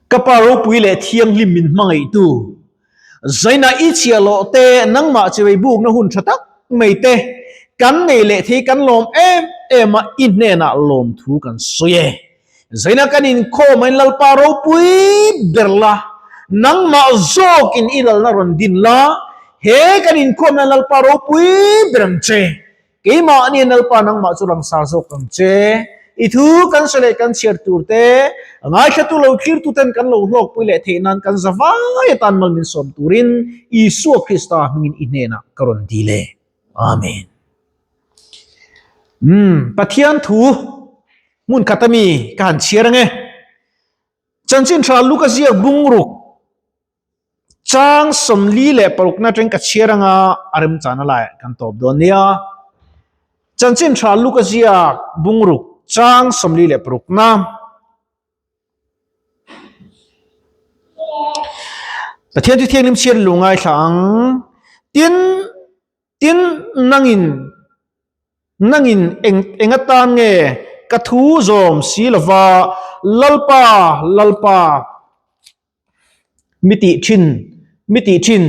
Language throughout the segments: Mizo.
Ka Pa ropui leh thianghlim min hmangaihtu, Zaina i chhiahhlawh te, nangmah chibai bukna hun tha tak mai te kan nei leh thei kan lawm em em a, i hnenah lawmthu kan sawi e. Zaina kan inkhawm a in Lalpa ropui ber la, nangmah zawkin i lalna rawn din la, he kan inkhawmna Lalpa ropui ber ang che. Keimah nia Lalpa nangmah chu langsar zawk ang che. I thu kan hre leh kan chhiar tur te, ngaithlatu lo thlirtu ten kan lo hlawkpui leh theih nan kan za vai atan mal min sawm turin Isua Krista hmingin i hnenah ka rawn dil e. Amen. Umm, Pathian thu hmun khat ami ka han chhiar ange. Chanchin tha Luka ziak bungruk Chang 46 na atang ka chhiar anga a remchana laiah kan tawp dawn nia. Chanchin tha Luka ziak bungruk chang 46 na. Pathian chu thianghlim chhiar lu ngaithla ang. Tin, tin nangin nangin eng eng atan nge ka thu zawm si lova Lalpa, Lalpa. Mi tih thin, mi tih thin,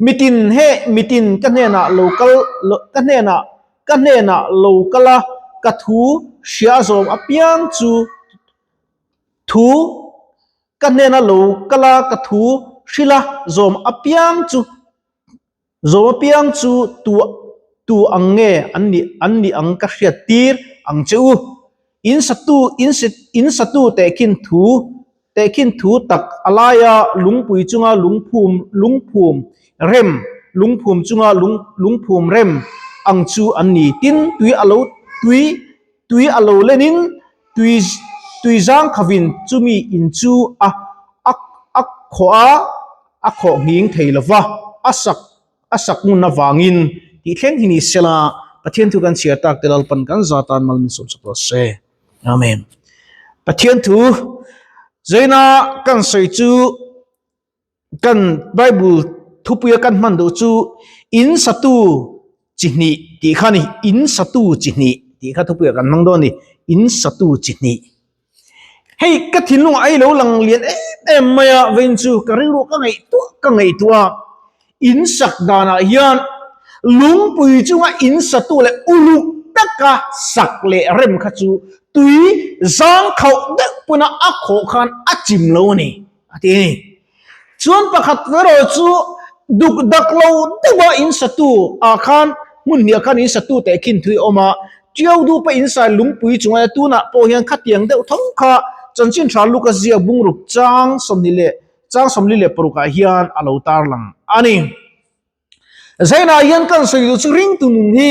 mitin he mitin ka hnenah lo kal ka hnenah ka hnenah lo kal a, ka thu hria zawm apiang chu thu ka hnena lo kal a, ka thu hrila zawm apiang chu. Zawm apiang chu tu tu ang nge an nih an nih ang ka hriat tir ang che u. In satu in in satu tehkhin thu tehkhin thu tak a laia lungpui chunga lungphum lungphum rem lungphum chunga lung lungphum rem ang chu an ni. Tin, tui a lo tui tui a lo lenin tui tui zang khavin chumi in chu a a a khawh a. A khawh nghing thei lo va, a sak a sak ngun avangin tih thleng hi ni sela, Pathian thu kan chhiar tak te Lalpan kan za tan mal min sawm sak rawh se. Amen. Pathian thu zaina kan sawi chu kan Bible thupuia kan hman duh chu in satu chi hnih tih kha ni, in satu chi hnih tih kha thupuia kan hmang dawn a ni, in satu chi hnih. Hei ka thinlung ai lo lang lian em em mai a, vawiin chu ka rilru ka ngaihtuah ka ngaihtuah a, in sak danah hian lungpui chunga in satu leh uluk taka sak leh rem kha chu tui zang khauh deuh pawna a khawh khan a chim lo a ni a ti a ni. Chuan pakhat erawh chu duk dak lo deuha in satu ah khan hmun hnih ah khan in satu teh khin thui a awm a, Tiau dupa in sai lungpui chunga tunah pawh hian khatiang deuh tho kha chanchin tha Luka ziak bungruk chang 26 chang 46 ah hian a lo tarlang a ni. Zainah hian kan sawi duh chu ringtu nun hi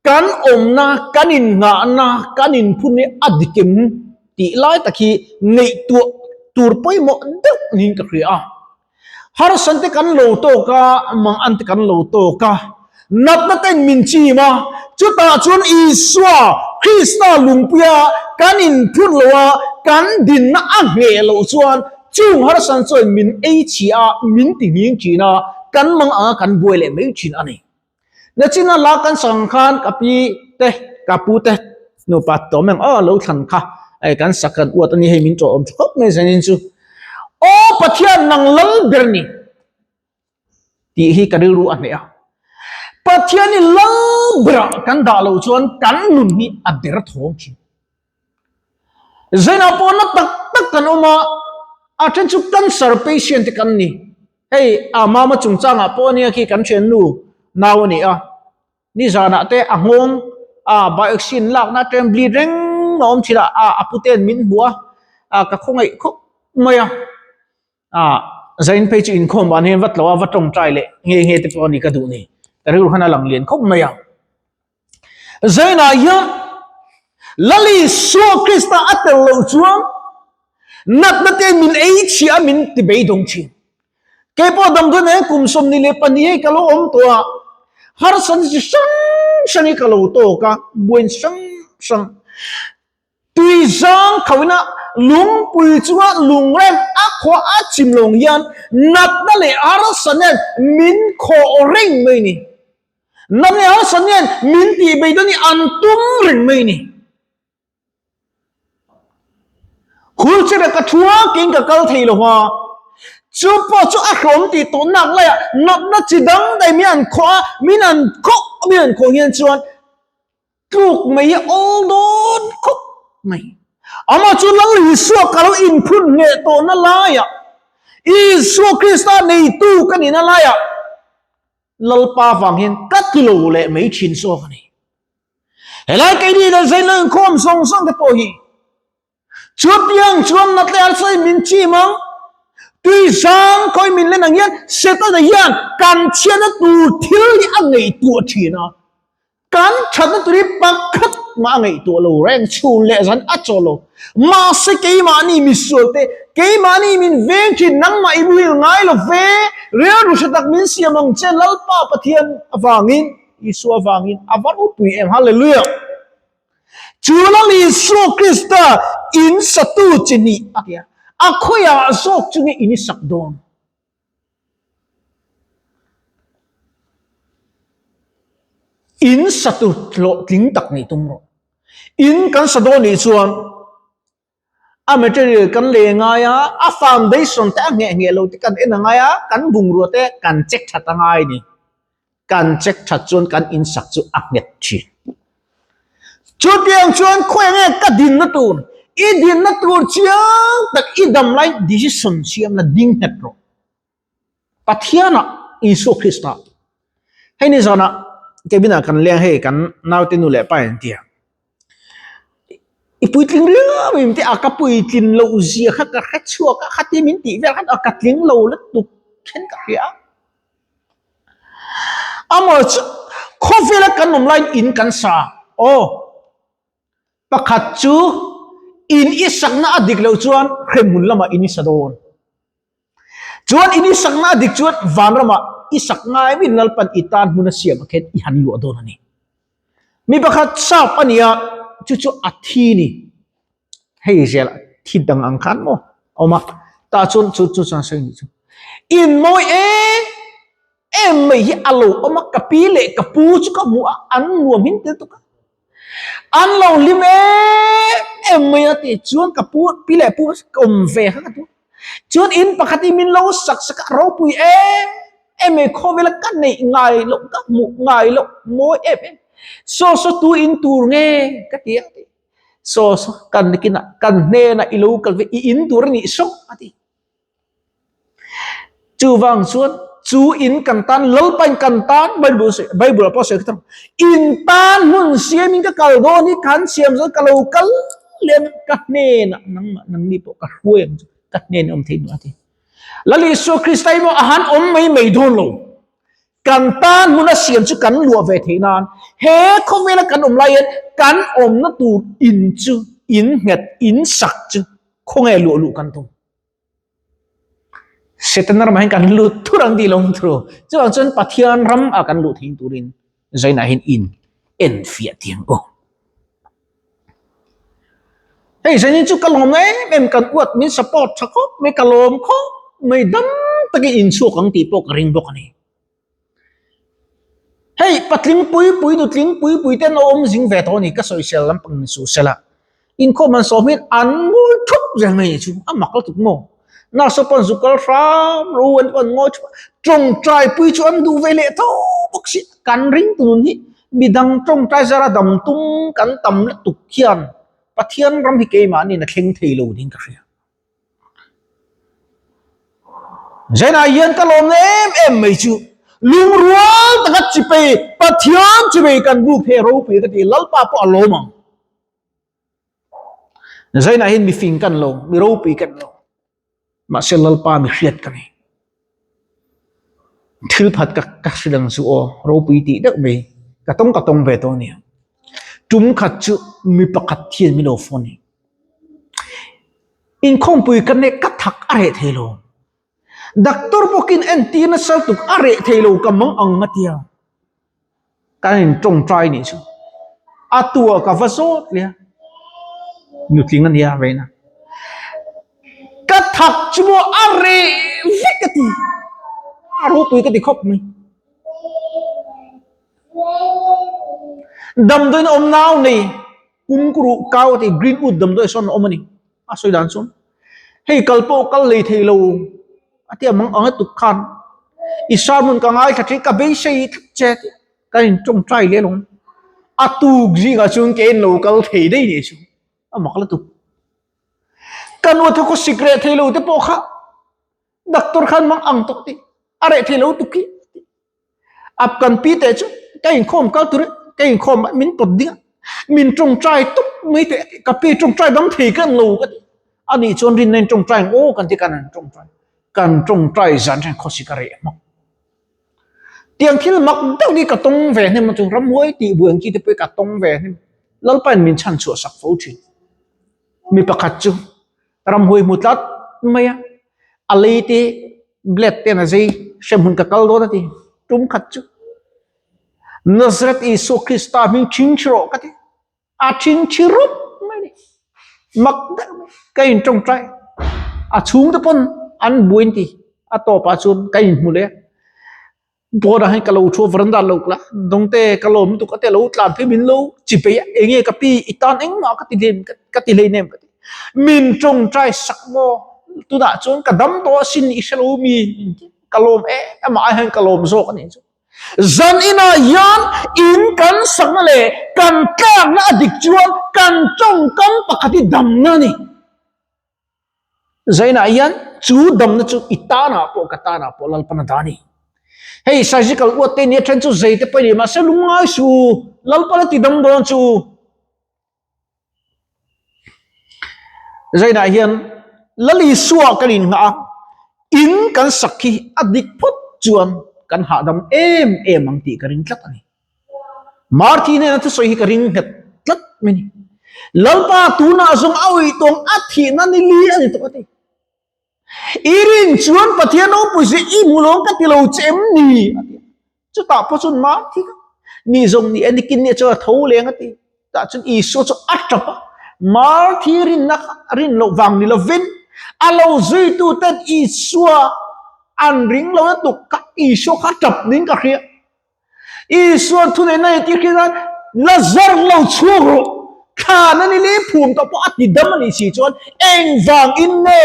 Kan awmna, kan innghahna, kan inphun hi a dikim tih lai tak hi ngaihtuah tur pawimawh deuh niin ka hria a. Harsan te kan lo tawk a, mangan te kan lo tawk a, natna ten min chim a, chutah chuan Isua Krista lungpuia kan inphun lo a, kan dinna a ngheh loh chuan chung harsan chuan min ei chhia a, min ti nghing thin a, kan mang anga kan buai leh mai thin a ni. Nachina la kan sang khan ka pi te ka pu te nupa tawm eng aw lo thlan kha ei kan sak kan uat ani hei min tawh awm khawp mai zanin chu aw Pathian nang lal ber ni tih hi ka rilru a hneh a Pathian hi lal berah kan dah loh chuan kan nun hi a der thawng thin Zainah pawh na tak tak kan awm a a then chu cancer patient te kan ni Hei a mama chungchangah pawh ania khi kan thiannu nau a ni a, nizanah te a nghawng a vaccine lakna atang bleed reng a awm thin a, a a puten min hmu a, a ka khawngaih khawp mai a, a zain phei chu inkhawm ban hian va tlo a va tawngtai leh nge nge te pawh a ni ka duh ni, ka rilru khan a lang lian khawp mai a. Zainah hian Lal Isua Krista a tel loh chuan natna te min ei chhia a min ti beidawng thin. Kei pawh damdawi nen kum 22 hei ka lo awm tawh a, harsatna chi hrang hrang hi ka lo tawk a, buain hrang hrang. Tui zang khauhina lungpui chunga lungrem a khawh a chim lawng hian natna leh harsatna hian min khawh reng mai ni. Nang leh hausa hian min tih bei dawn hi an tum reng mai ni. Wheelchair ah ka thu a, keiin ka kal thei lo va. Chu pawh chu a hlawm tih tawh nak laiah natna chi dang daih min an khawh a, min an khawh min an khawh hian chuan tluk mai hi awl dawn khawp mai. Amah chu Lal Isua ka lo inphun ngheh tawhna laiah, Isua Krista neitu ka nihna laiah Lalpa vang hian ka ti lo leh mai thin zawk a ni. Helai keini leh zain lo inkhawm zawng zawng te pawh hi chutiang chuan natle a sawi min chim ang, tui zang khawi min len ang hian Setana hian kan chhiatna tur thil hi a ngaihtuah thin a, kan thatna tur hi pakhat mah a ngaihtuah lo reng, chhun leh zan a chaw lo. Mahse keimahni misualte, keimahni min veng thin, nangmah i muhil ngai lo ve, rilru hre tak min siam ang che Lalpa Pathian avangin. Isua vangin a va ropui em! Hallelujah! Chu Lal Isua Krista in satu chi hnih a ti a, a khawiah zawk chu nge in i sak dawn? In satu hlawhtling tak nih tum rawh. In kan sa dawn nih chuan A material kan lei ngai a, a foundation te a ngheh ngheh lo te kan en a ngai a, kan bungrua te kan check that a ngai a ni. Kan check that chuan kan insak chu a nghet thin. Chutiang chuan khawi nge ka dinna tur, i dinna tur chiang tak i dam lai decision siam la ding nghet rawh. Pathianah Isua Krista hei ni zawnah cabin ah kan leng hei kan naute nu leh pa in an ti a i puitling riau in ti a ka puitlin loh zia kha ka hre chhuak a khatia min tih vel khan a ka tling lo lutuk then ka hria a amaw chu khawvela kan awm laiin in kan sa aw pakhat chu in i sakna a dik loh chuan hremhmun lamah in i sa dawn. Chuan in i sakna a dik chuan vanramah i sak ngai min Lalpan i tan hmun a siam a khen i han luah dawn a ni. Mi pakhat sap a nia chu chu a thi ni. Hei zel thi dang ang khan maw awm a tah chuan chu chu chuan sawi ni chu. In mawi em em mai hi a lo awm a ka pi leh ka pu chu ka hmu a an nuam hin tel tuk a. An lo hlim em em mai a tih chuan ka pu pi leh pu ka awm ve kha ka tu. Chuan in pakhat hi min lo sak sak a ropui em em mai khawvela ka neih ngai loh ka hmuh ngai loh mawi em em. Saw saw tu in tur nge ka ti a ti. Saw saw kan kinah kan hnenah i lo kal ve i in tur a nih sawk a ti. Chuvang chuan chu in kan tan Lalpain kan tan Bible Bible ah pawh sawi kha in tan hmun siamin ka kal dawn hi kan siam zawng ka lo kal leh ang ka hnenah nangmah nangni pawh ka hruai ang chu ka hnen awm thei duh a ti. Lal Isua Krista hi maw a han awm mai mai dawn lo. Kan tan hmun a siam chu kan luah ve theih nan he khawvela kan awm lai hian kan awmna tur in chu in nghet in sak chu khawnge luah luh kan tum. Setana ramah hian kan lut thur ang tih lo ang thu. Chuvang chuan Pathian ram ah kan luh theih turin zainah hian in en fiah tiang aw. Hei zanin chu ka lawm em em kan uat min support tha khawp mai ka lawm khawp mai dam takin inchhuak ang tih pawh ka ring bawk a ni. Hei patling pui pui nutling pui pui te an awm zing ve tawh a ni ka sawisel lampang ni suh sela inkhawm an sawm hian an ngawi thup zel mai ni chu a mak lutuk maw nurse pawn zuk kal hram ro an pawn ngawi thup a tawngtai pui chu an duh ve leh tho bawk si kan ring tu nun hi midang tawngtai zara dam tum kan tam lutuk hian Pathian ram hi keimahni in a thleng thei lo niin ka hria. Zainah hian ka lawmna em em mai chu lungrual taka chipei Pathian chipei kan buk thei a ropui ka ti Lalpa pawh a lawm ang. Zainah hian mifing kan lo, mi ropui kan lo. Mahse Lalpa mi hriat ka nei. Thil phat ka ka hre dang chu aw ropui tih deuh mai ka tawng ka tawng ve tawh a nia. Tum khat chu mi pakhat hian min lo phone a ni. Inkhawmpui ka nek ka thak a reh thei lo. Doctor bawkin entir nasa lutuk a reh thei lo ka mang ang a tia. Kan in tawngtai nih chu. A tua ka va zawt leh a. Nutling a nia veina. Ka thak chu maw a reh vek a ti. A ropui ka ti khawp mai. Damdawiin awm nau nei. Kumkuruh kau a ti Greenwood damdawi sawn a awm a ni. A sawi dan chuan hei kal pawh kal lei thei lo a ti a mang ang a tuk khan i sermon ka ngaithla thin ka beisei tlat che tih kan in tawngtai leh alawm. A tuk zingah chuan ke in lo kal thei daih nih chu a mak la tuk. Ka nu tha khaw sik reh thei lo te pawh kha doctor khan mang ang tawh tih a reh thei lo tuk hi. Ap kan pi teh chu ka inkhawm kal tur ka inkhawm a min pawt ding a min tawngtai tawp mai teh ka pi tawngtai dang thei ka lo ka ti anih chuan rinna in tawngtai ang aw kan ti kan han tawngtai kan tawngtai zan hian khawsik a reh hmak tiang thil mak deuh hi ka tawng ve hnem a chu ramhuai tih buai ang chi te pawh hi ka tawng ve hnem Lalpa in min chhan chhuah sak fo thin mi pakhat chu ramhuai hmu tlat mai a a lei te Blade ten a zei hremhmun ka kal dawn a ti. Tum khat chu Nazareth Isua Krista hming ṭhing ṭhi rawh ka ti. A ṭhing ṭhi rup mai ni. Mak deuh mai. Ka in ṭawngṭai. A chhungte pawn an buain ti. A tawpah chuan ka inhmu leh a. Pawnah hian ka lo thu a, veranda lo kal a, Dawngte ka lawm lutuk a ti a, lo tlan phei min lo chi peih a, enge ka pi i tan engmah ka ti hlem ka ti hlei nem ka ti. Min tawngtai sak maw? Tunah chuan ka dam tawh asin i hre lo mi ka lawm em amah ai hian ka lawm zawk a nih chu. Zan inah hian in kan sakna leh kan tlakna a dik chuan kan tawngkam pakhat hi damna a ni. Zainah hian chu damna chu i tanah pawh ka tanah pawh Lalpan a dah a ni. Hei surgical uat te nia then chu zei te pawh i ni mahse lungngai su Lalpan a ti dam dawn chu. Zainah hian Lal Isua kan innghah a, in kan sak hi a dik phawt chuan kan hahdam em em ang tih ka ring tlat a ni. Marthi hnena thusawi hi ka ring nghet tlat mai ni. Lalpa tunah zawng a awih tawng a thihna ni li a ni tawh a ti. I rin chuan Pathian ropui zia i hmu lo ka ti lo che em ni a ti. Chutah pawh chuan Marthi kha ni zawng ni e nikin ni chuan a tho leng a ti. Tah chuan Isua chu a tap a, Marthi rinna kha rin loh vang ni lovin a lo zuituten Isua an ring lo lutuk kha Isua kha a tap niin ka hria. Isua thuneihna i tih hriat a, Lazar lo chhuak rawh, thlan a ni li phum tawh pawh a ti dam a nih si chuan engvang in nge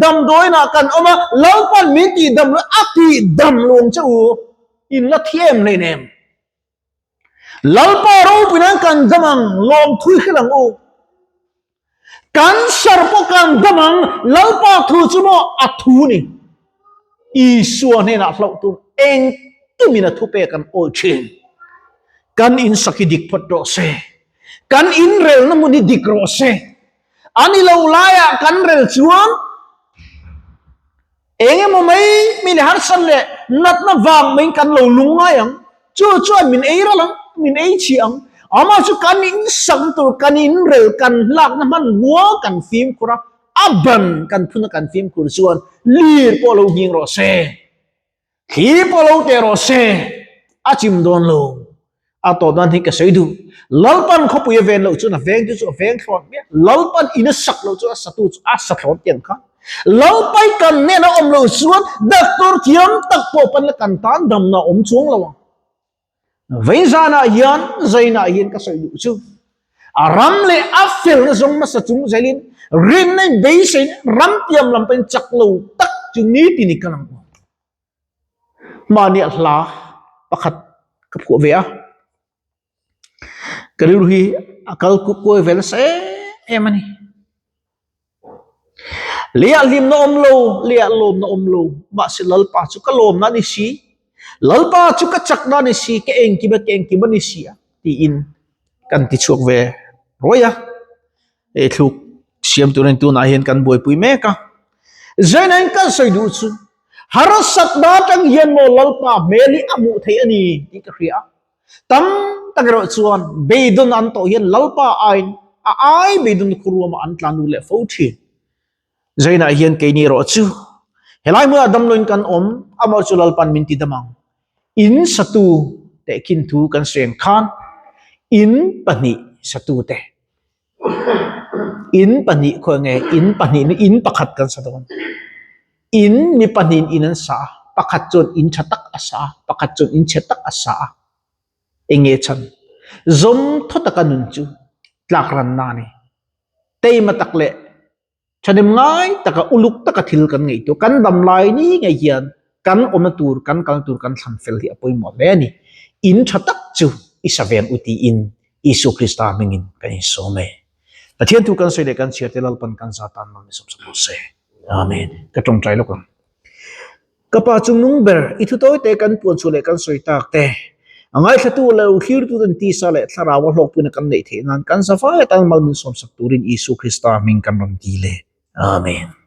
damdawiinah kan awm a, Lalpan min tih dam lo a tih dam lo ang che u, in la thi em hlein em? Lalpa ropui nan kan dam ang, lawmthui hrilh ang u. Kan sar pawh kan dam ang, Lalpa thu chu maw a thu ni. Isua hnenah hlauh tur engkimin a thupe kan awi thin. Kan insak hi dik phawt rawh se. Kan inrelna hmun hi dik rawh se. A ni lo laiah kan rel chuan Eng emaw mai mi leh harsan leh natna vang maiin kan lo lung ngai ang. Chu chuan min ei ral ang, min ei chhia ang. Amah chu kan insakna tur, kan inrel, kan hlakna hmanrua kan fimkhur a, a ban kan phuna kan fimkhur chuan lir pawh lo nghing rawh se, thli pawh lo teh rawh se, a chim dawn lo. A tawp nan hi ka sawi duh. Lalpan khawpui a ven loh chuan a vengtu chu a veng thlawn miah. Lalpan in a sak loh chuan a satu chu a sa thlawn tiang kha. Lalpai kan nen a awm loh chuan doctor thiam tak pawh pan la kan tan damna a awm chuang lo ang. Veizanah hian zainah hian ka sawi duh chu a ram leh a felna zawng hmasa chung zelin rinna in beiseina ram tiam lam pawhin chak lo tak chu nitin i kal ang u. Mahni a hla pakhat ka phuah ve a, ka rilru hi a kal kuai ve nasa em em a ni. Leiah hlimna awm lo, leiah lawmna awm lo, mahse Lalpa chu ka lawmna a ni si, Lalpa chu ka chakna a ni si, ka engkim a ka engkim a ni si a tiin kan ti chhuak ve ruai a. Hei thluk siam turin tunah hian kan buaipui mek a. Zainain kan sawi duh chu harsatna atang hian maw Lalpa hmel hi a hmuh theih a ni tih ka hria a. Tam tak erawh chuan beidawn an tawh hian Lalpa aiin a ai beidawn khuruamah an tlan lut leh fo thin. Zainah hian keini erawh chu helai hmunah damloin kan awm, amah chu Lalpan min ti dam ang. In satu tehkhin thu kan sawi ang khan in pahnih satute In pahnih khawi nge in pahnih ni in pakhat kan sa dawn. In mi pahnihin in an sa a, pakhat chuan in tha tak a sa a, pakhat chuan in chhe tak a sa a. Eng nge chhan? Zawm thaw taka nun chu tlak ranna a ni. Teima tak leh. Thahnem ngai taka uluk taka thil kan ngaihtuah kan dam lai ni ngei hian kan awmna tur kan kalna tur kan thlan fel hi a pawimawh hle a ni. In tha tak chu i sa veng u tiin Isua Krista hmingin kan insawm e. Pathian thu kan sawi leh kan chhiar te Lalpan kan za tan mal ni sawm sawm rawh se. Amen. Ka tawngtai lawk ang. Ka pa chung nung ber, i thu tawi te kan puan chhuah leh kan sawi tak te, a ngaithlatu leh u thlirtu ten tisa leh thlarau a hlawkpuina kan neih theih nan kan zavai atan mal min sawmsak turin Isua Krista hming kan rawn dil e. Amen.